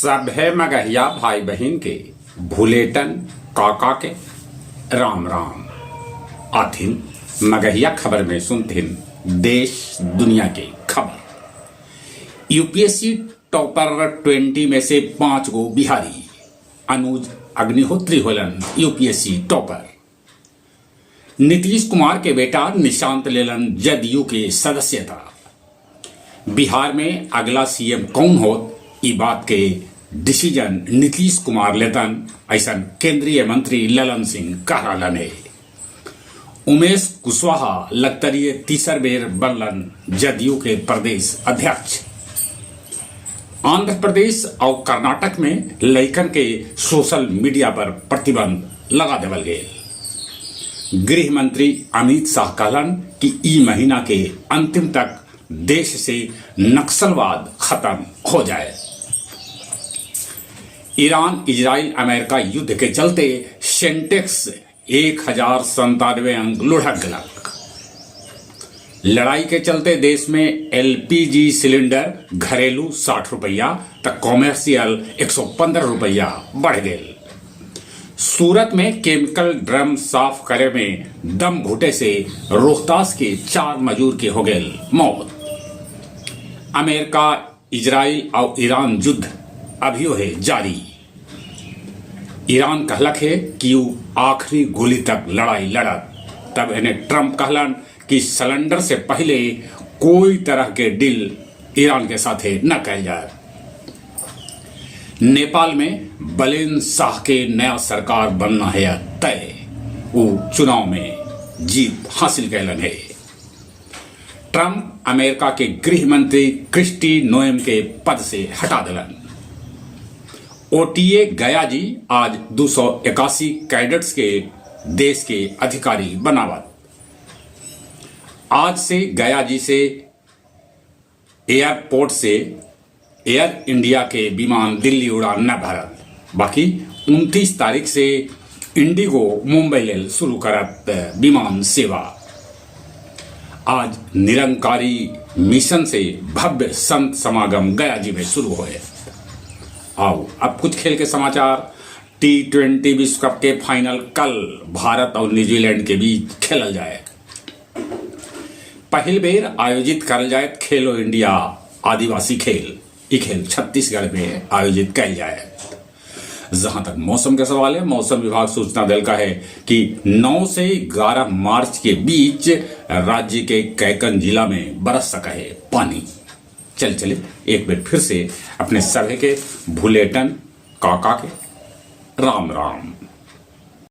सभे मगहिया भाई बहिन के भुलेटन काका के राम राम। आथिन मगहिया खबर में सुनथिन देश दुनिया के खबर। यूपीएससी टॉपर 20 में से 5 गो बिहारी, अनुज अग्निहोत्री होलन यूपीएससी टॉपर। नीतीश कुमार के बेटा निशांत लेलन जदयू के सदस्यता। बिहार में अगला सीएम कौन होत, ई बात के डिसीजन नीतीश कुमार लेतन, ऐसन केंद्रीय मंत्री ललन सिंह कह रहलन हे। उमेश कुशवाहा लगतरिये तीसर बेर बनलन जदयू के प्रदेश अध्यक्ष। आंध्र प्रदेश और कर्नाटक में लइकन के सोशल मीडिया पर प्रतिबंध लगा देवल गेल। गृह मंत्री अमित शाह कहलन कि ई महीना के अंतिम तक देश से नक्सलवाद खत्म हो जाए। ईरान इजराइल अमेरिका युद्ध के चलते सेंटेक्स 1097 अंक लुढ़क गलक। लड़ाई के चलते देश में एलपीजी सिलेंडर घरेलू 60 रुपया तक कॉमर्शियल 115 रुपया बढ़ गेल। सूरत में केमिकल ड्रम साफ करे में दम घुटे से रोहतास के 4 मजदूर के हो गेल मौत। अमेरिका इजराइल और ईरान युद्ध अभियो है जारी। ईरान कहलक है कि ऊ आखिरी गोली तक लड़ाई लड़त। तब इन्हें ट्रंप कहलन कि सिलेंडर से पहले कोई तरह के डील ईरान के साथे न कल जाए। नेपाल में बलेन शाह के नया सरकार बनना है तय। वो चुनाव में जीत हासिल कैलन है। ट्रंप अमेरिका के गृह मंत्री क्रिस्टी नोएम के पद से हटा दिलन। ओटीए गया जी आज 281 कैडेट्स के देश के अधिकारी बनावत। आज से गया जी से एयरपोर्ट से एयर इंडिया के विमान दिल्ली उड़ान न भरत। बाकी 29 तारीख से इंडिगो मुंबई लेल शुरू करत विमान सेवा। आज निरंकारी मिशन से भव्य संत समागम गया जी में शुरू होए। आओ अब कुछ खेल के समाचार। T20 विश्व कप के फाइनल कल भारत और न्यूजीलैंड के बीच खेलल जाए। पहिल बेर आयोजित करल जाए खेलो इंडिया आदिवासी खेल। ई खेल छत्तीसगढ़ में आयोजित कल जाए। जहां तक मौसम के सवाल है, मौसम विभाग सूचना दिलका है कि 9 से 11 मार्च के बीच राज्य के कैकन जिला में बरस सका है पानी। चल चले एक बार फिर से अपने सभे के भुलेटन काका के राम राम।